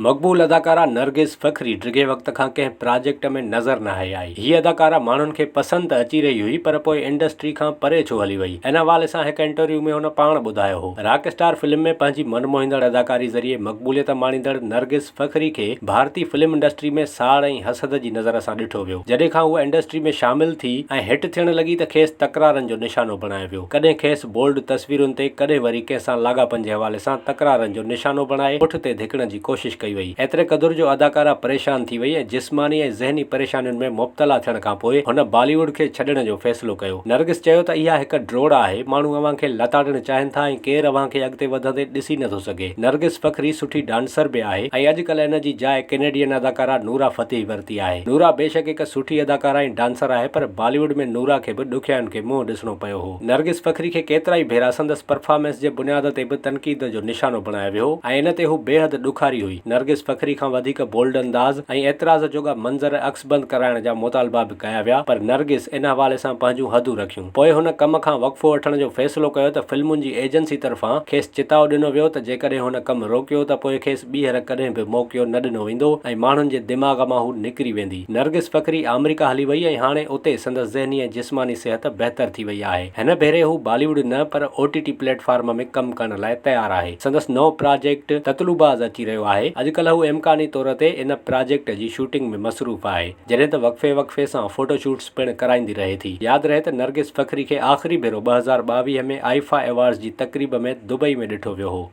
مقبول اداڪارا نرگس فخري ڊگهي وقت کان ڪنهن پراجيڪٽ ۾ نظر ناهي آئي. هيء اداڪارا ماڻهن کي پسند ته اچي رهي هئي پر پوء انڊسٽري کان پري ڇو هلي وئي؟ ان حوالي سان هڪ انٽرويو ۾ هن پاڻ ٻڌايو هو. راڪ اسٽار فلم ۾ پنهنجي من موهيندڙ اداڪاري ذريعي مقبوليت ماڻيندڙ نرگس فخري کي ڀارتي فلم انڊسٽري ۾ ساڙ ۽ حسد جي نظر سان ڏٺو ويو. جڏهن کان هوء انڊسٽري ۾ شامل ٿي ۽ هٽ ٿيڻ لڳي ته کيس تڪرارن جو نشانو بڻايو ويو. ڪڏهن کيس بولڊ تصويرن تي ڪڏهن وري ڪنهن سان لاڳاپن جي حوالي سان تڪرارن جو نشانو بڻائي پٺ تي ڌڪڻ جي ڪوشش ڪئي وئي. ايتري قدر جو اداڪارا پريشان ٿي وئي ۽ جسماني ۽ ذهني پريشانين ۾ مبتلا ٿيڻ کانپوء هن بالي ووڊ کي ڇڏڻ جو فيصلو ڪيو. نرگس چيو ته اها هڪ ڊوڙ آهي، ماڻهو اوهان کي لتاڙڻ چاهين ٿا ۽ ڪير اوهان کي اڳتي وڌندي ڏسي نٿو سگهي. نرگس فخري سٺي ڊانسر به آهي ۽ اڄڪلهه ان جي جاء ڪينيڊين اداڪارا نورا فتيح ورتي آهي. نورا بيشڪ هڪ سٺي اداڪارا ۽ ڊانسر آهي پر بالي ووڊ ۾ نورا کي به ڏکيائين کي منهن ڏسڻو پيو هو. نرگس فخري کي ڪيترائي ڀيرا سندس پرفارمنس جي بنياد تي به تنقيد جو نشانو بڻايو ويو هو ۽ ان تي هو بيحد ڏکاري هئي. نرگس فخري کان وڌيڪ بولڊ انداز ۽ اعتراض جوڳا منظر عڪسبند ڪرائڻ جا مطالبا به ڪيا ويا پر نرگس ان حوالي سان پنهنجون حدون رکيون. پوء هن ڪم کان وقفو وٺڻ جو فيصلو ڪيو ته فلمن جي ايجنسي طرفان کيس چتاء ڏنو ويو ته جيڪڏهن هن ڪم روڪيو ته پوء کيس ٻيهر ڪڏهن به موقعو نه ڏنو ويندو ۽ ماڻهن جي دماغ مان هو نڪري ويندي. نرگس فخري آمريڪا هلي وئي ۽ هاڻي اتي سندس ذهني ۽ جسماني صحت بهتر ٿي وئي آهي. هن ڀيري هو بالي ووڊ نه پر او ٽي ٽي پليٽ فارم ۾ ڪم ڪرڻ لاء تيار آهي. سندس نئون پراجيڪٽ تتلوباز اچي رهيو آهي. اڄڪلهه هو امڪاني طور تي ان پراجيڪٽ جي شوٽنگ ۾ مصروف آهي. جڏهن ته وقفي وقفي سان فوٽو شوٽس پڻ ڪرائيندي رهي ٿي. ياد رهي ته نرگس فخري کي آخري ڀيرو 2022 ۾ آئيفا ايوارڊز جي تقريب ۾ دبئي ۾ ڏٺو ويو هو.